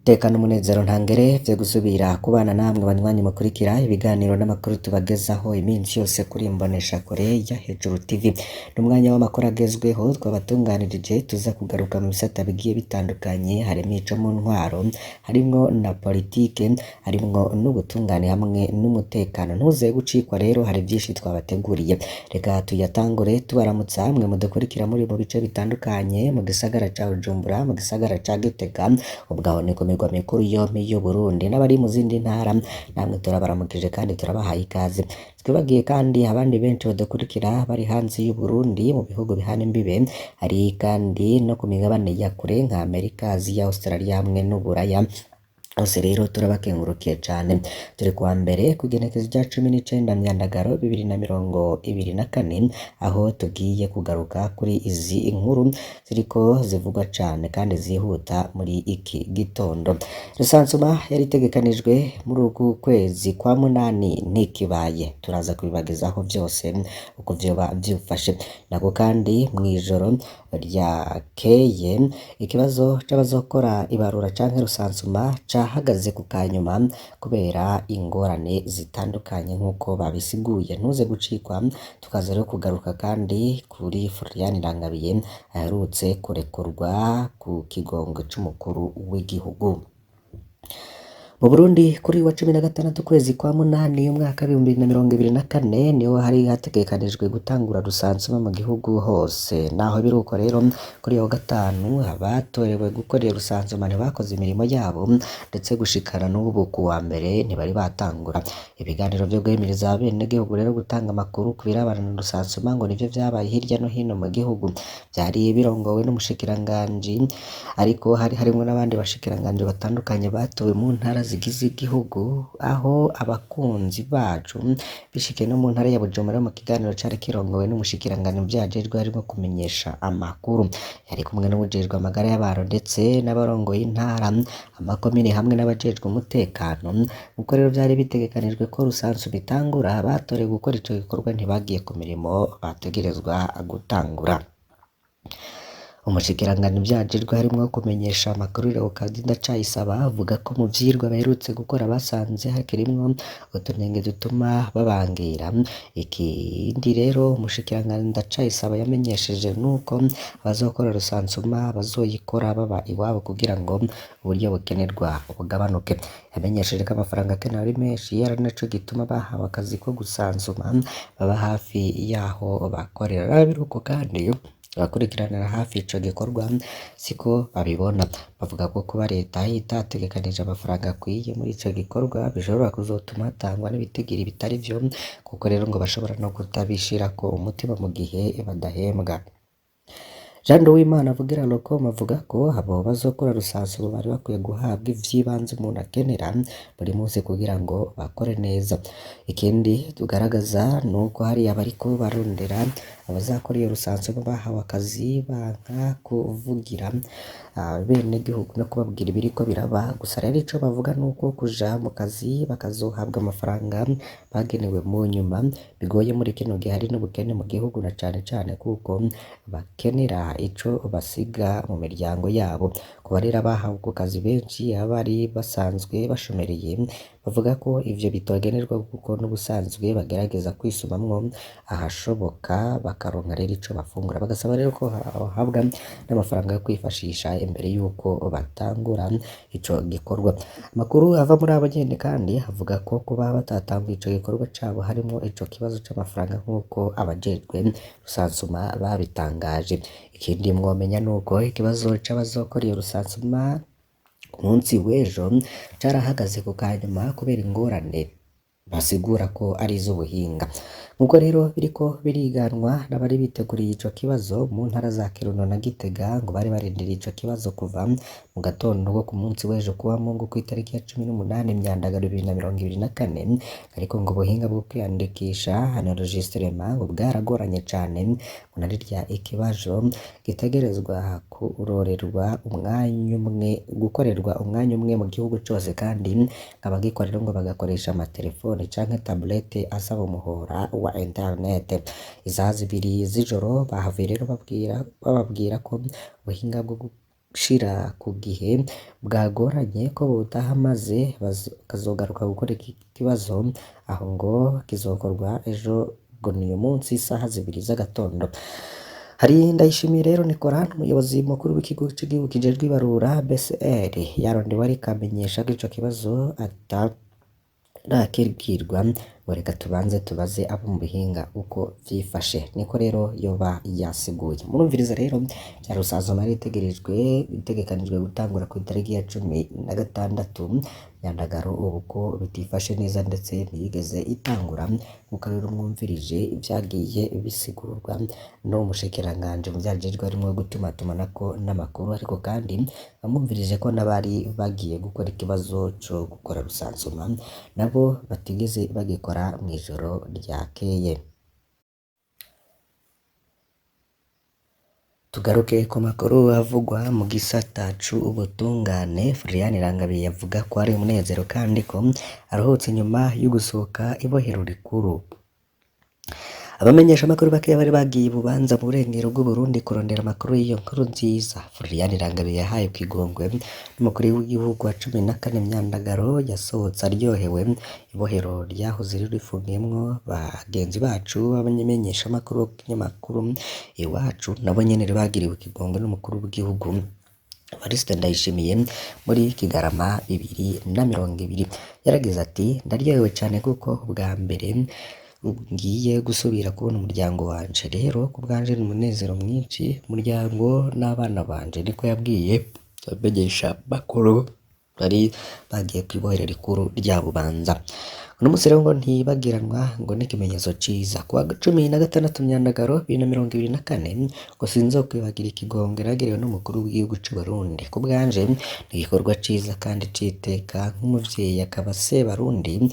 Tekana umunezero ntangere vyo gusubira kubana namwe banywanyi mukurikira ibiganiro n'amakuru tubagezaho iminsi yose kuri Imboneshakure ya Hejuru TV. N'umwanya w'amakuru agezweho twabatunganirije, tuza kugaruka mu bisata bigiye bitandukanye, harimwo ico mu ntwaro, harimwo na politike, harimwo n'ubutungane hamwe n'umutekano. Ntuze gucikwa rero, hari vyinshi twabateguriye. Reka tuyatangure tubaramutsa mwe mudukurikira muri mu bice bitandukanye, mu gisagara ca Bujumbura, mu gisagara ca Gitega, ubwaho ni ku mirwa mikuru yompi y'Uburundi, n'abari mu zindi ntara namwe turabaramukije kandi turabahaye ikaze. Twibagiye kandi abandi benshi badukurikira bari hanze y'Uburundi mu bihugu bihana imbibe, hari kandi no ku migabane ya kure nka Amerika, Aziya, Australia hamwe n'Uburaya. Bose rero turabakengurukiye cane. Turi kuwa mbere kw'igenekerezo rya 19 Myandagaro 2024, aho tugiye kugaruka kuri izi inkuru ziriko zivugwa cane kandi zihuta muri iki gitondo. Rusansuma yari itegekanijwe muri uku kwezi kwa munani ntikibaye. Turaza kubibagezaho vyose uko vyoba vyifashe. Nako kandi mw'ijoro ryakeye ikibazo c'abazokora ibarura canke rusansuma cahagaze ku kanyuma kubera ingorane zitandukanye nk'uko babisiguye. Ntuze gucikwa, tukaza rero kugaruka kandi kuri Florian Irangabiye aherutse kurekurwa ku kigongo c'umukuru w'igihugu. Mu Burundi kuri wa 16 ukwezi kwa munani umwaka w'2024 niho hari hategekanijwe gutangura rusansuma mu gihugu hose. Naho biruko rero, kuri uwo gatanu abatorewe gukora iyo rusansuma ntibakoze imirimo yabo, ndetse gushikana n'ubu kuwa mbere ntibari batangura. Ibiganiro vyo guhimiriza abenegihugu rero gutanga amakuru ku birabana na rusansuma ngo nivyo vyabaye hirya no hino mu gihugu. Vyari birongowe n'umushikiranganji, ariko hari harimwo n'abandi bashikiranganji batandukanye batowe mu ntara zigize igihugu, aho abakunzi bacu bishikiye no mu ntara ya Bujumbura mu kiganiro cari kirongowe n'umushikiranganji muvyo ajejwe harimwo kumenyesha amakuru. Yari kumwe n'uwujejwe amagara y'abantu ndetse n'abarongoye intara, amakomine hamwe n'abajejwe umutekano. Nkuko rero vyari bitegekanijwe ko rusansuma itangura, abatorewe gukora ico gikorwa ntibagiye ku mirimo bategerezwa gutangura. Umushikiranganji muvyo ajejwe harimwo kumenyesha amakuru Leokadi Ndacayisaba avuga ko mu vyigwa baherutse gukora basanze hakirimwo utunenge dutuma babangira. Ikindi rero umushikiranganji Ndacayisaba yamenyesheje nuko abazokora rusansuma bazoyikora baba iwabo kugira ngo uburyo bukenerwa bugabanuke. Yamenyesheje ko amafaranga akenewe ari menshi, ari naco gituma bahawe akazi ko gusansuma baba hafi yaho bakorera. Biruko kandi abakurikiranira hafi ico gikorwa siko babibona, bavuga ko kuba leta itategekanije amafaranga akwiye muri ico gikorwa bishobora kuzotuma hatangwa n'ibitigiri bitari vyo, kuko rero ngo bashobora no kutabishirako umutima mu gihe badahembwa. Jean Nduwimana avugira Locom avuga ko abo bazokora rusansuma bari bakwiye guhabwa ivy'ibanze umuntu akenera buri munsi kugira ngo bakore neza. Ikindi tugaragaza nuko hari abariko barondera abazakora iyo rusansuma bahawe akazi banka kuvugira abenegihugu no kubabwira ibiriko biraba. Gusa rero ico bavuga nuko kuja mu kazi bakazohabwa amafaranga bagenewe mu nyuma bigoye muri kino gihe hari n'ubukene mu gihugu, na cane cane kuko bakenera ico basiga mu miryango yabo. Kuba rero abahawe ako kazi benshi abari basanzwe bashomereye bavuga ko ivyo bitogenerwa kuko n'ubusanzwe bagerageza kwisumamwo ahashoboka bakaronka rero ico bafungura. Bagasaba rero ko bahabwa n'amafaranga yo kwifashisha imbere yuko batangura ico gikorwa. Amakuru ava muri abo nyene kandi avuga ko kuba batatanguye ico gikorwa cabo harimwo ico kibazo c'amafaranga nk'uko abajejwe rusansuma babitangaje. Ikindi mwomenya nuko ikibazo c'abazokora iyo rusansuma ku munsi w'ejo carahagaze ku kanyuma kubera ingorane basigura ko ari iz'ubuhinga. Nkuko rero biriko biriganwa n'abari biteguriye ico kibazo mu ntara za Kirundo na Gitega, ngo bari barindiriye ico kibazo kuva mu gatondo ko ku munsi w'ejo kuwa Mungu kw'itariki ya 18 Myandagaro 2024, ariko ngo ubuhinga bwo kwiyandikisha enregistrement ngo bwaragoranye cane, ngo na rirya ikibazo gitegerezwa kurorerwa umwanya umwe, gukorerwa umwanya umwe mu gihugu cose, kandi abagikora rero ngo bagakoresha amatelefone canke taburete asaba umuhora wa internet. Isaha 2 z'ijoro bahavuye rero bababwira ko ubuhinga bwo gushira ku gihe bwagoranye ko botaha maze bakazogaruka gukora iki kibazo, aho ngo kizokorwa ejo ngo ni uyu munsi isaha 2 z'agatondo. Hari Ndayishimiye rero Nicolas, umuyobozi mukuru w'ikigo c'igihugu kijejwe ibarura BCR, yarondewe ariko amenyesha ko ico kibazo atarakibwirwa, ngo reka tubanze tubaze abo mu bihinga uko vyifashe, niko rero yoba yasiguye. Murumviriza rero vya rusazuma ritegerejwe bitegekanijwe gutangura kw'itariki ya 16 Nyandagaro, ubu ko bitifashe neza ndetse ntiyigeze itangura, nkuko rero mwumvirije ivyagiye bisigurwa n'uwo mushikiranganji mu vyajejwe harimwo gutumatumanako n'amakuru, ariko kandi bamwumvirije ko n'abari bagiye gukora ikibazo co gukora rusansuma nabo batigeze bagikora mw'ijoro ryakeye. Tugaruke ku makuru avugwa mu gisata c'ubutungane, Florian Irangabiye avuga ko ari umunezero kandi ko aruhutse inyuma yo gusohoka ibohero rikuru. Abamenyeshamakuru bakeya bari bagiye i Bubanza mu burengero bw'Uburundi kurondera amakuru y'iyo nkuru nziza. Florian Irangabiye yahawe ikigongwe n'umukuru w'igihugu wa 14 Myandagaro, yasohotse aryohewe ibohero ryahoze rifungiyemwo bagenzi bacu b'abamenyeshamakuru b'ikinyamakuru Iwacu, nabo nyene bagiriwe ikigongwe n'umukuru w'igihugu Evariste Ndayishimiye muri Kigarama 2020. Yaragize ati ndaryohewe cane kuko ubwa mbere ngiye gusubira kubona umuryango wanje, rero ku bwanje ni umunezero mwinshi, umuryango n'abana banje, niko yabwiye abamenyeshamakuru bari bagiye kw'ibohero rikuru rya Bubanza. Uno musi rero ngo ntibagiranwa ngo n'ikimenyetso ciza. Kuwa 16 Myandagaro 2024 ngo sinzokwibagira ikigongwe nagiriwe n'umukuru w'igihugu c'Uburundi. Ku bwanje ni igikorwa ciza kandi c'iteka nk'umuvyeyi akaba Sebarundi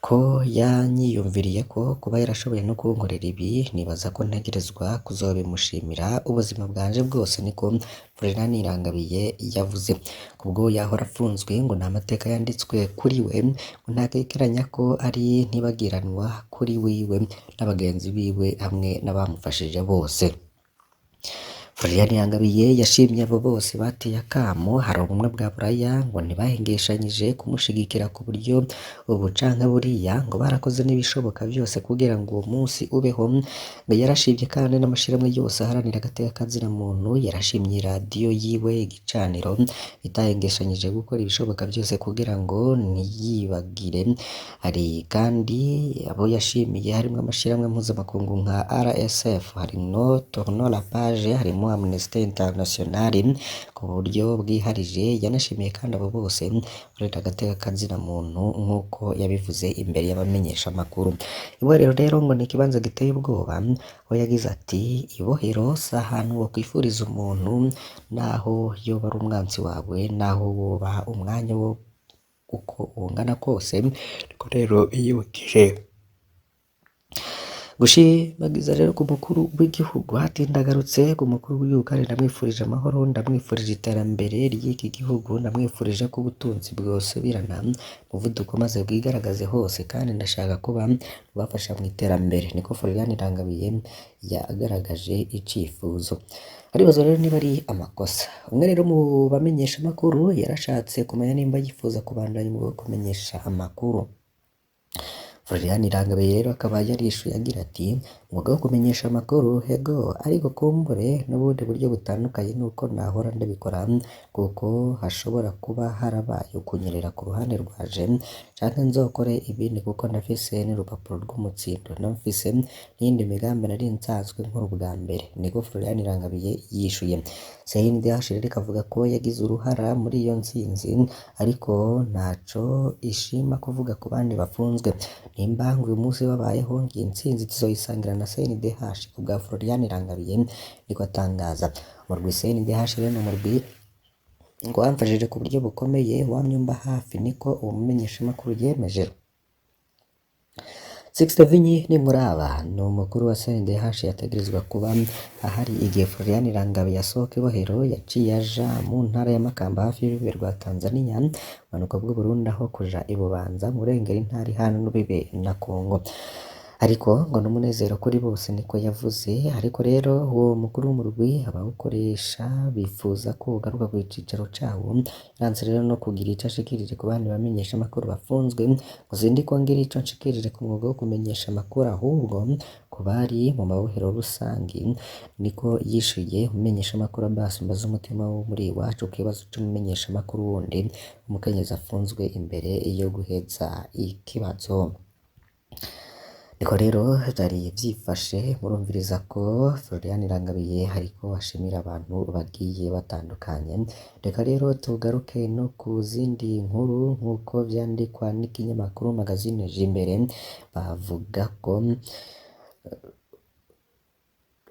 ko yanyiyumviriyeko kuba yarashoboye no kunkorera ibi, nibaza ko ntegerezwa kuzobimushimira ubuzima bwanje bwose, niko Florian Irangabiye yavuze. Kubwo yahora afunzwe ngo nta mateka yanditswe kuri we, ngo ntakekeranya ko ari ntibagiranwa kuri wiwe n'abagenzi biwe hamwe n'abamufashije bose. Florian Irangabiye yashimye abo bose bateye akamo hari ubumwe bwa Buraya, ngo ntibahengeshanyije kumushigikira ku buryo ubu canke buriya, ngo barakoze n'ibishoboka vyose kugira ngo uwo munsi ubeho. Ngo yarashimye kandi n'amashirahamwe yose aharanira agateka kazina muntu, yarashimye iradiyo yiwe Igicaniro itahengeshanyije gukora ibishoboka vyose kugira ngo ntiyibagire. Hari kandi abo yashimiye harimwo amashirahamwe mpuzamakungu nka RSF, harimwo Tournons la page, harimwo Amnesty International ku buryo bwiharije. Yanashimiye kandi abo bose baharanira agateka kazina muntu nk'uko yabivuze imbere y'abamenyeshamakuru. Ibohero rero ngo ni ikibanza giteye ubwoba, aho yagize ati ibohero si ahantu wokwifuriza umuntu naho yoba ari umwansi wawe, naho woba umwanya wo uko ungana kose, niko rero yibukije. Gushimagiza rero ku mukuru w'igihugu ati ndagarutse ku mukuru w'igihugu kandi ndamwifurije amahoro, ndamwifurije iterambere ry'iki gihugu, ndamwifurije ko ubutunzi bwosubirana umuvuduko maze bwigaragaze hose, kandi ndashaka kuba mubafasha mu iterambere, niko Florian Irangabiye yagaragaje icifuzo. Aribaza rero niba ari amakosa. Umwe rero mu bamenyeshamakuru yarashatse kumenya nimba yifuza kubandanya umwuga wo kumenyesha amakuru. Florian Irangabiye rero akaba yarishuye agira ati umwuga wo kumenyesha amakuru ego, ariko kumbure n'ubundi buryo butandukanye nuko nahora ndabikora, kuko hashobora kuba harabaye ukunyerera ku ruhande rwanje, canke nzokore ibindi kuko ndafise n'urupapuro rw'umutsindo, ndafise n'iyindi migambi nari nsanzwe nkora ubwa mbere, niko Florian Irangabiye yishuye. CNDH rero ikavuga ko yagize uruhara muri iyo ntsinzi, ariko ntaco ishima kuvuga ku bandi bafunzwe. Nimba ngo uyu munsi babayeho, iyi ntsinzi tuzoyisangira na CNDH kubwa Florian Irangabiye, niko atangaza. Umurwi CNDH rero ni umurwi ngo wamfashije ku buryo bukomeye, wamye umba hafi, niko uwo mumenyeshamakuru yemeje. Sixte Vinyi Nimuraba ni umukuru wa CNDH yategerezwa kuba ahari igihe Florian Irangabiye asohoka ibohero, yaciye aja mu ntara ya Makamba hafi y'urubibe rwa Tanzania, ubumanuko bw'Uburundi aho kuja i Bubanza mu burengero intara ihana n'urubibe na Congo. Ariko ngo n'umunezero kuri bose niko yavuze. Ariko rero uwo mukuru w'umurwi abawukoresha bifuza ko ugaruka ku cicaro cawo. Yaranse rero no kugira ico ashikirije ku bandi bamenyesha amakuru bafunzwe, ngo sindiko ngira ico nshikirije ku mwuga wo kumenyesha amakuru, ahubwo ku bari mu mabohero rusangi, niko yishuye umumenyesha amakuru Abbas Mbazumutima wo muri Iwacu ku kibazo c'umumenyesha amakuru wundi umukenyezi afunzwe imbere yo guheza ikibazo. Niko rero vyari vyifashe. Murumviriza ko Florian Irangabiye hariko ashimira abantu bagiye batandukanye. Reka rero tugaruke no ku zindi nkuru nk'uko vyandikwa n'ikinyamakuru Magazine Jimbere, bavuga ko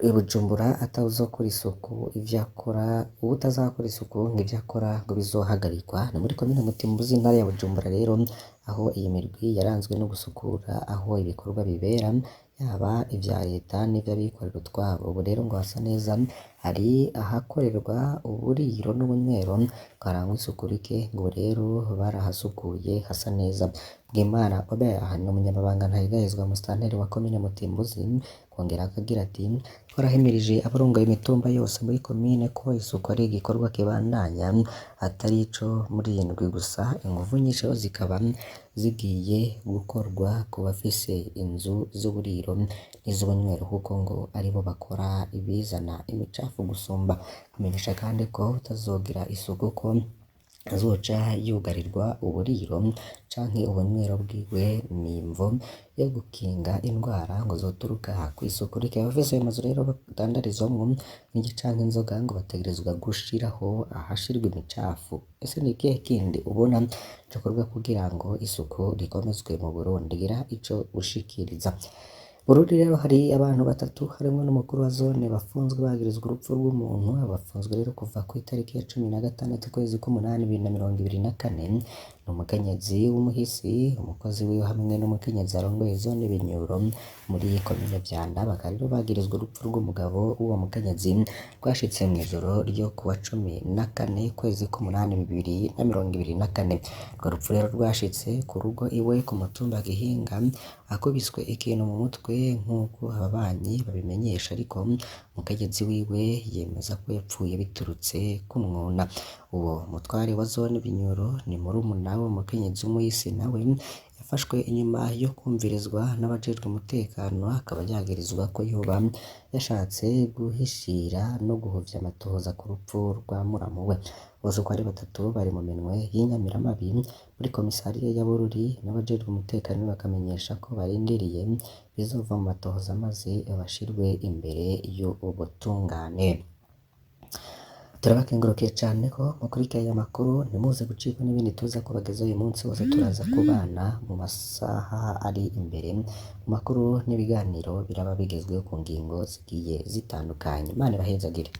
i Bujumbura atawuzokora isuku ivyo akora, uwutazakora isuku ngo ivyo akora ngo bizohagarikwa. Ni muri komine Mutimbuzi, intara ya Bujumbura rero, aho iyi mirwi yaranzwe no gusukura aho ibikorwa bibera, yaba ivya leta n'ivy'abikorera utwabo. Ubu rero ngo hasa neza, hari ahakorerwa uburiro n'ubunywero harangwa isuku rike, ngo rero barahasukuye hasa neza. Bwimana Obert ni umunyamabanga ntayegayezwa musitanteri wa komine Mutimbuzi, kongera akagira ati: twarahimirije abarongoye imitumba yose muri komine ko isuku ari igikorwa kibandanya, atari ico muri iyi ndwi gusa, inguvu nyinshi rero zikaba zigiye gukorwa ku bafise inzu z'uburiro n'iz'ubunywero, kuko ngo aribo bakora ibizana imicafu gusumba. Amenyesha kandi ko utazogira isuku ko azoca yugarirwa uburiro canke ubunywero bwiwe, n'imvo yo gukinga indwara ngo zoturuka kw'isuku rike. Abafise ayo mazu rero badandarizwamwo n'iki canke inzoga ngo bategerezwa gushiraho ahashirwa imicafu. Ese ni ikihe kindi ubona cokorwa kugira ngo isuku rikomezwe mu Burundi? Gira ico ushikiriza. Burundi rero hari abantu batatu harimwo n'umukuru wa zone bafunzwe bagirizwa urupfu rw'umuntu. Bafunzwe rero kuva kw'itariki ya 16 ukwezi k'umunani 2024. Ni umukenyezi w'umuhisi, umukozi wiwe hamwe n'umukenyezi arongoye zone Binyuro muri komine Vyanda. Bakaba rero bagirizwa urupfu rw'umugabo w'uwo mukenyezi rwashitse mw'ijoro ryo kuwa 14 ukwezi k'umunani 2024. Urwo rupfu rero rwashitse ku rugo iwe ku mutumba Gihinga, akubiswe ikintu mu mutwe nk'uko ababanyi babimenyesha, ariko umukenyezi wiwe yemeza ko yapfuye biturutse ku mwuna. Uwo mutware wa zone Binyuro ni murumuna w'uwo mukenyezi w'umuhisi, nawe yafashwe inyuma yo kumvirizwa n'abajejwe umutekano, akaba yagirizwa ko yoba yashatse guhishira no guhovya amatohoza ku rupfu rwa muramu we. Bose uko ari batatu bari mu minwe y'inyamiramabi muri komisariya ya Bururi, n'abajejwe umutekano bakamenyesha ko barindiriye bizova mu matohoza maze bashirwe imbere y'ubutungane. Turabakengurukiye cane ko mukurikira aya makuru, ntimuze gucikwa n'ibindi tuza kubagezaho uyu munsi wose. Turaza kubana mu masaha ari imbere mu makuru n'ibiganiro biraba bigezweho ku ngingo zigiye zitandukanye. Imana ibahezagire.